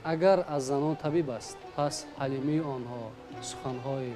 Агар аз занон табиб аст, пас ҳалимии онҳо, суханҳои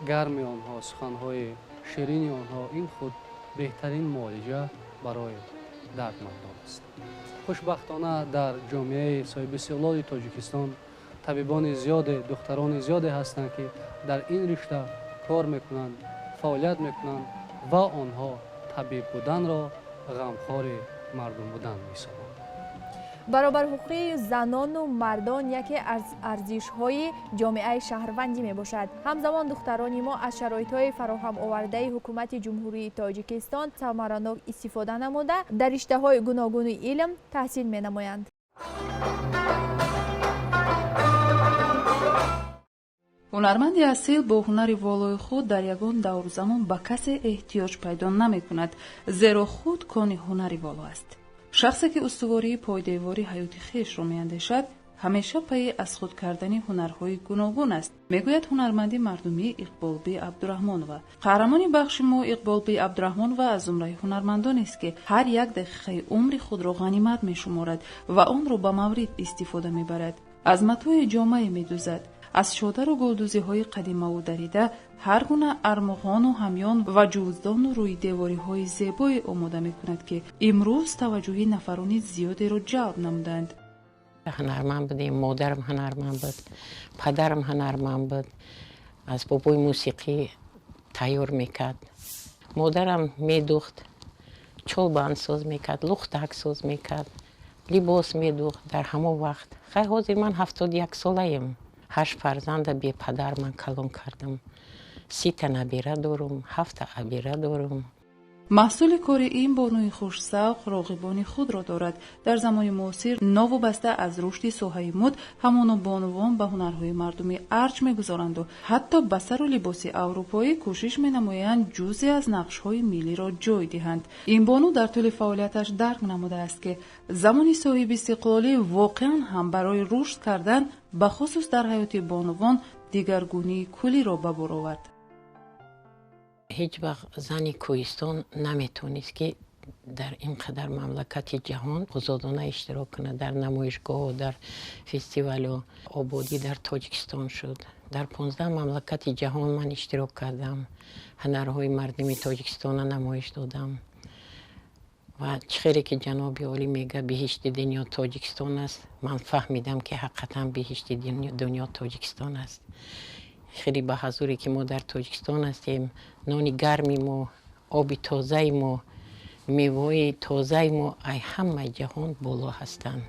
гарми онҳо, суханҳои ширини онҳо ин худ беҳтарин муолиҷа барои дардмандон аст. Хушбахтона, дар ҷомеаи соҳибистиқлоли Тоҷикистон табибони зиёде, духтарони зиёде ҳастанд, ки дар ин ришта кор мекунанд, фаъолият мекунанд ва онҳо табиб буданро ғамхори мардум будан меҳисобанд. Баробарҳуқуқии занону мардон яке аз арзишҳои ҷомеаи шаҳрвандӣ мебошад. Ҳамзамон, духтарони мо аз шароитҳои фароҳам овардаи ҳукумати Ҷумҳурии Тоҷикистон самаранок истифода намуда, дар риштаҳои гуногуни илм таҳсил менамоянд. Ҳунарманди асил бо ҳунари волои худ дар ягон давру замон ба касе эҳтиёҷ пайдо намекунад, зеро худ кони ҳунари воло аст. Шахсе, ки устувории пойдевори ҳаёти хешро меандешад, ҳамеша пайи аз худ кардани ҳунарҳои гуногун аст, мегӯяд ҳунарманди мардумӣ Иқболби Абдураҳмонова. Қаҳрамони бахши мо Иқболби Абдураҳмонова аз зумраи ҳунармандонест, ки ҳар як дақиқаи умри худро ғанимат мешуморад ва онро ба маврид истифода мебарад. Аз матои ҷомае медӯзад, аз чодару гулдӯзиҳои қадимаву дарида ҳар гуна армуғону ҳамён ва ҷуздону рӯйдевориҳои зебое омода мекунад, ки имрӯз таваҷҷӯҳи нафарони зиёдеро ҷалб намуданд. Ҳунарманд будем, модарам ҳунарманд буд, падарам ҳунарманд буд, асбобҳои мусиқӣ тайёр мекард. Модарам медухт, чолбанд соз мекард, лухтак соз мекард, либос медухт дар ҳамон вақт. Хай, ҳозир ман 71 солаем. Ҳашт фарзанда бепадар ман калон кардам, 30-та набера дорум, ҳафта абера дорум. Маҳсули кори ин бонуи хушсавқ роғибони худро дорад. Дар замони муосир, новобаста аз рушди соҳаи мӯд, ҳамоно бонувон ба ҳунарҳои мардумӣ арҷ мегузоранду ҳатто ба сару либоси аврупоӣ кӯшиш менамоянд ҷузъе аз нақшҳои миллиро ҷой диҳанд. Ин бону дар тӯли фаъолияташ дарк намудааст, ки замони соҳибистиқлолӣ воқеан ҳам барои рушд кардан, бахусус дар ҳаёти бонувон, дигаргунии куллиро ба бор овард. Ҳеҷ вақт зани кӯҳистон наметавонист, ки дар ин қадар мамлакати ҷаҳон озодона иштирок кунад дар намоишгоҳу дар фестивалу. Ободӣ дар Тоҷикистон шуд. Дар 15 мамлакати ҷаҳон ман иштирок кардам, ҳунарҳои мардуми Тоҷикистонро намоиш додам. Ва чӣ хеле ки ҷаноби олӣ мега, биҳишти дунё Тоҷикистон аст, ман фаҳмидам, ки ҳақиқатан биҳишти дунё Тоҷикистон аст. Хеле ба ҳазуре, ки мо дар Тоҷикистон ҳастем, нони гарми мо, оби тозаи мо, меваҳои тозаи мо ай ҳамаи ҷаҳон боло ҳастанд.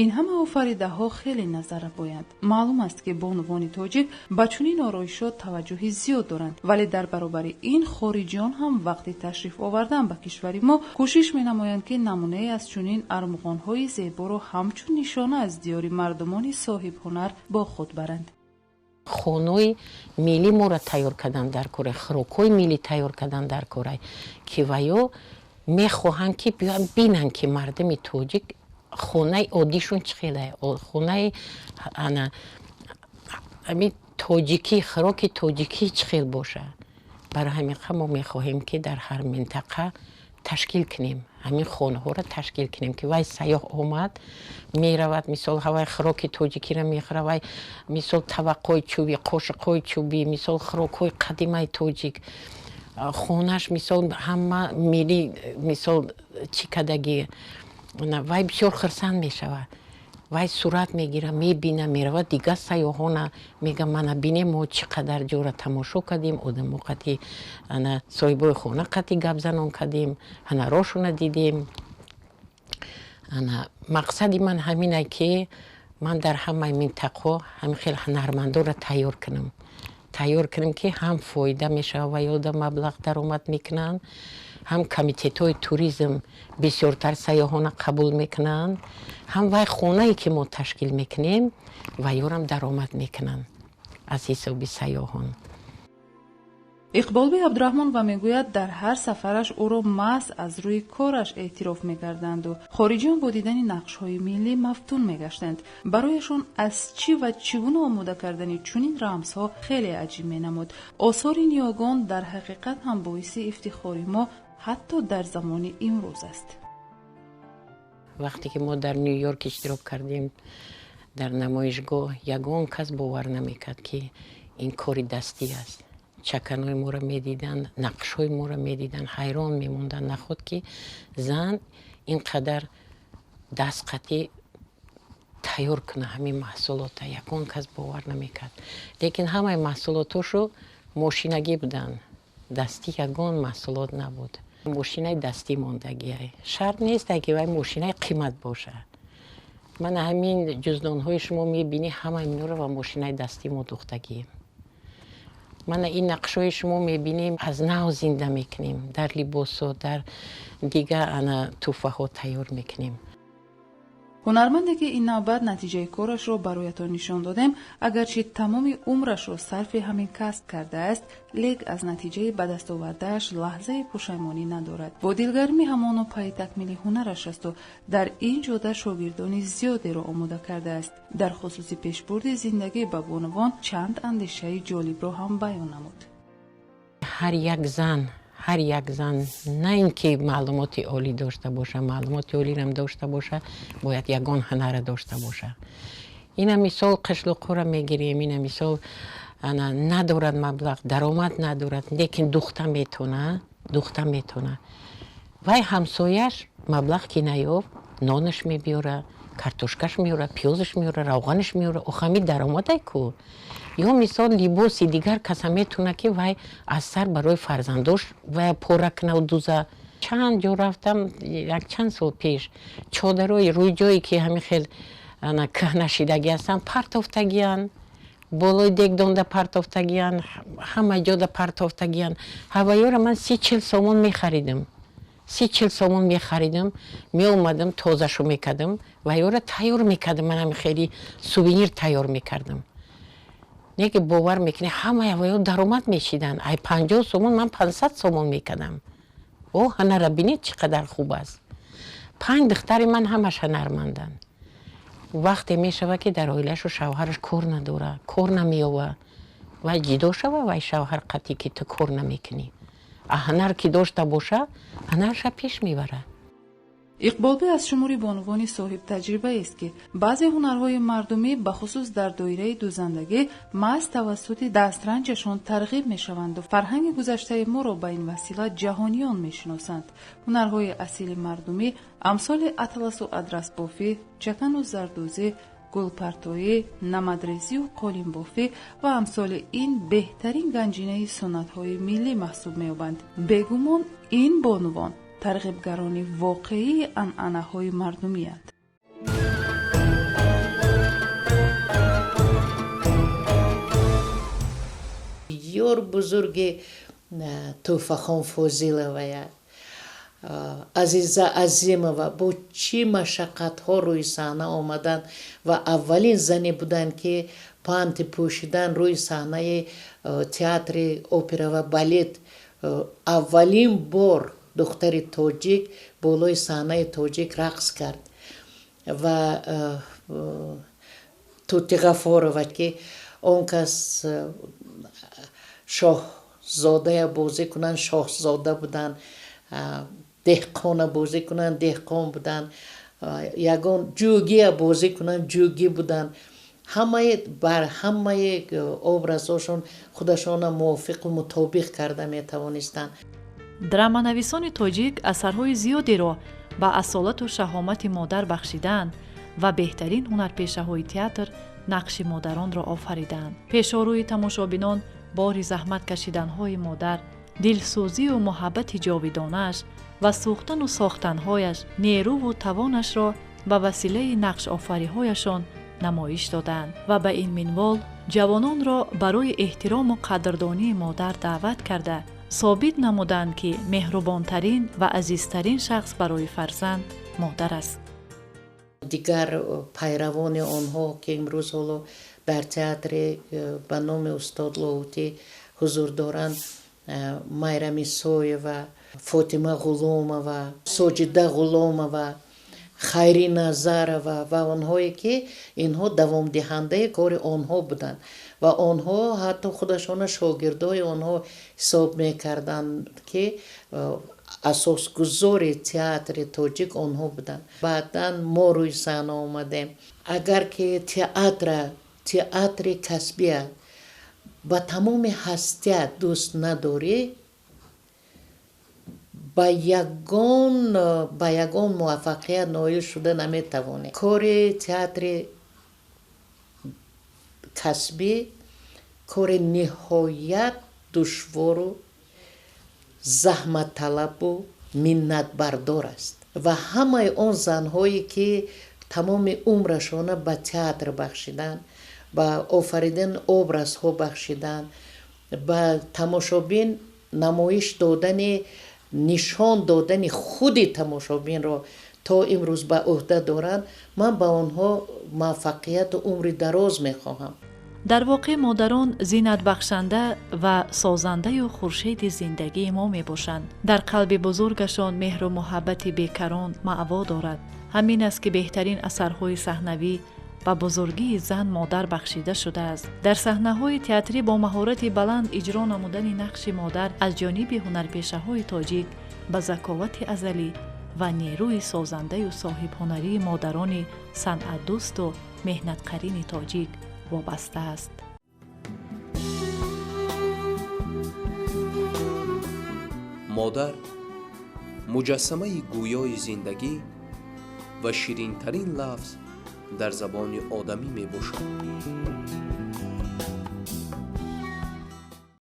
Ин ҳама офаридаҳо хеле назаррабоянд. Маълум аст, ки бонувони тоҷик ба чунин ороишот таваҷҷӯҳи зиёд доранд, вале дар баробари ин хориҷиён ҳам вақти ташриф овардан ба кишвари мо кӯшиш менамоянд, ки намунае аз чунин армуғонҳои зеборо ҳамчун нишона аз диёри мардумони соҳибҳунар бо худ баранд. Хонаи миллӣ моро тайёр кардан дар кора, хӯрокҳои миллӣ тайёр кардан дар кора, ки ваё мехоҳанд, ки биёянд бинанд, ки мардуми тоҷик хонаи оддишон чӣ хеле, хонаи ана ами тоҷикӣ, хӯроки тоҷикӣ чӣ хел бошад. Барои ҳамин мо мехоҳем, ки дар ҳар минтақа ташкил кунем, ҳамин хонаҳоро ташкил кунем, ки вай сайёҳ омад, меравад, мисол, ҳавай хӯроки тоҷикиро мехӯра, вай, мисол, табақҳои чӯбӣ, қошиқҳои чӯбӣ, мисол, хӯрокҳои қадимаи тоҷик, хонаш, мисол, ҳама миллӣ, мисол, чӣ кардагӣ, вай бисёр хурсанд мешавад. Вай сурат мегира, мебина, меравад, дигар сайёҳона мега: «Мана бинем, мо чӣ қадар ҷора тамошо кардем, одамо қати, ана соҳибои хона қати гап занон кардем, ҳунарошона дидем». Ана мақсади ман ҳамина, ки ман дар ҳамаи минтақаҳо ҳамин хел ҳунармандонро тайёр кунам, ки ҳам фоида мешавад ва ёда маблағ даромад мекунанд, ҳам комитетҳои туризм бисёртар сайёҳона қабул мекунанд, ҳам вай хонае, ки мо ташкил мекунем, ваёрам даромад мекунанд аз ҳисоби сайёҳон. Иқболби Абдураҳмонова мегӯяд, дар ҳар сафараш ӯро маҳз аз рӯи кораш эътироф мекарданду хориҷиён бо дидани нақшҳои миллӣ мафтун мегаштанд. Барояшон аз чӣ ва чӣ гуна омода кардани чунин рамзҳо хеле аҷиб менамуд. Осори ниёгон дар ҳақиқат ҳам боиси ифтихори мо ҳатто дар замони имрӯз аст. Вақте ки мо дар Ню Йорк иштирок кардем. Дар намоишгоҳ ягон кас бовар намекард, ки ин кори дастӣ аст. Чаканҳои моро медиданд, нақшҳои моро медиданд, ҳайрон мемонданд, наход ки зан ин қадар дастқатӣ тайёр куна ҳамин маҳсулота. Ягон кас бовар намекард. Лекин ҳамаи маҳсулотошу мошинагӣ буданд, дастӣ ягон маҳсулот набуд. Мошинаи дастӣ мондагия. Шарт нест, ки вай мошинаи қимат бошад. Мана ҳамин ҷуздонҳои шумо мебинӣ, ҳамаи инҳоро ва мошинаи дастӣ мо духтагием. Мана ин нақшҳои шумо мебинем, аз нав зинда мекунем, дар либосо, дар дигар ана тӯҳфаҳо тайёр мекунем. Ҳунарманде, ки ин навбат натиҷаи корашро бароятон нишон додем, агарчи тамоми умрашро сарфи ҳамин касб кардааст, лек аз натиҷаи ба дастовардааш лаҳзаи пушаймонӣ надорад. Бо дилгармӣ ҳамоно пайи такмили ҳунараш асту дар ин ҷода шогирдони зиёдеро омода кардааст. Дар хусуси пешбурди зиндагӣ ба бонувон чанд андешаи ҷолибро ҳам баён намуд. Ҳар як зан, ҳар як зан, на ин ки маълумоти олӣ дошта боша, маълумоти олирам дошта боша, бояд ягон ҳунара дошта боша. Ина мисол қишлоқҳоро мегирем, ина мисол ана надорад маблағ, даромад надорад, лекин духта метона, духта метона. Вай ҳамсояш маблағ ки наёфт, нонаш мебиёра, картошкаш меёра, пиёзаш меёра, равғанаш меёра, охами даромадай ку. Ё мисол либоси дигар каса метавона, ки вай аз сар барои фарзандош вая пора кунаву дуза. Чанд ҷо рафтам якчанд сол пеш, чодарои рӯйҷое ки ҳамин хел кӯҳнашидагӣ ҳастанд, партофтагиянд, болои дегдонда партофтагиянд, ҳама ҷода партофтагиянд. Ҳаваёро ман 30-40 сомон мехаридам, 30-40 сомон мехаридам, меомадам, тозашу мекардам, ваёро тайёр мекардам, ман ҳами хеле сувенир тайёр мекардам. Не ки бовар мекунӣ, ҳамаи аваё даромад мешиданд. Ай 50 сомон ман 500 сомон мекардам. О, ҳунара бинед, чӣ қадар хуб аст. Панҷ духтари ман ҳамаш ҳунарманданд. Вақте мешавад, ки дар оилашу шавҳараш кор надора, кор намеёва, вай ҷидо шава, вай шавҳар қатъӣ, ки ту кор намекунӣ. А ҳунар ки дошта боша, ҳунарша пеш мебарад. Иқболбӣ аз шумори бонувони соҳибтаҷрибаест, ки баъзе ҳунарҳои мардумӣ, бахусус дар доираи дӯзандагӣ, маҳз тавассути дастранҷашон тарғиб мешаванду фарҳанги гузаштаи моро ба ин васила ҷаҳониён мешиносанд. Ҳунарҳои асили мардумӣ амсоли атласу адрасбофӣ, чакану зардӯзӣ, гулпартоӣ, намадрезию қолинбофӣ ва амсоли ин беҳтарин ганҷинаи суннатҳои миллӣ маҳсуб меёбанд. Бегумон, ин бонувон тарғибгарони воқеии анъанаҳои мардумиянд. Ёр бузурги Тӯҳфахон Фозиловая, Азиза Азимова бо чӣ машаққатҳо рӯи саҳна омаданд ва аввалин зане буданд, ки панти пӯшидан рӯи саҳнаи театри опера ва балет, аввалин бор духтари тоҷик болои саҳнаи тоҷик рақс кард, ва Тути Ғафорова, ки он кас шоҳзодая бозӣ кунанд, шоҳзода буданд, деҳқона бозӣ кунанд, деҳқон буданд, ягон ҷӯгия бозӣ кунанд, ҷӯгӣ буданд. Ҳамаи бар ҳамаи образҳошон худашона мувофиқу мутобиқ карда метавонистанд. Драманависони тоҷик асарҳои зиёдеро ба асолату шаҳомати модар бахшидаанд ва беҳтарин ҳунарпешаҳои театр нақши модаронро офаридаанд. Пешорӯи тамошобинон бори заҳмат кашиданҳои модар, дилсӯзию муҳаббати ҷовидонааш ва сӯхтану сохтанҳояш, нерӯву тавонашро ба василаи нақшофариҳояшон намоиш додаанд ва ба ин минвол ҷавононро барои эҳтирому қадрдонии модар даъват карда, собит намуданд, ки меҳрубонтарин ва азизтарин шахс барои фарзанд модар аст. Дигар пайравони онҳо, ки имрӯз ҳоло дар театри ба номи устод Лоҳутӣ ҳузур доранд, Майра Мисоева, Фотима Ғуломова, Соҷида Ғуломова, Хайри Назарова ва онҳое, ки инҳо давомдиҳандаи кори онҳо буданд ва онҳо ҳатто худашона шогирдои онҳо ҳисоб мекарданд, ки асосгузори театри тоҷик онҳо буданд. Баъдан мо рӯи саҳна омадем. Агар ки театра, театри касбия ба тамоми ҳастия дӯст надорӣ, ба ягон муваффақият ноил шуда наметавонӣ. Кори театри касбӣ кори ниҳоят душвору заҳматталабу миннатбардор аст ва ҳамаи он занҳое, ки тамоми умрашона ба театр бахшиданд, ба офаридани образҳо бахшиданд, ба тамошобин намоиш додани, нишон додани худи тамошобинро то имрӯз ба ӯҳда доранд, ман ба онҳо муваффақияту умри дароз мехоҳам. Дар воқеъ, модарон зинатбахшанда ва созандаю хуршеди зиндагии мо мебошанд. Дар қалби бузургашон меҳру муҳаббати бекарон маъво дорад. Ҳамин аст, ки беҳтарин асарҳои саҳнавӣ ба бузургии зан модар бахшида шудааст. Дар саҳнаҳои театрӣ бо маҳорати баланд иҷро намудани нақши модар аз ҷониби ҳунарпешаҳои тоҷик ба заковати азалӣ ва нерӯи созандаю соҳибҳунарии модарони санъатдӯсту меҳнатқарини тоҷик вобаста аст. Модар муҷассамаи гӯёи зиндагӣ ва ширинтарин лафз дар забони одамӣ мебошад.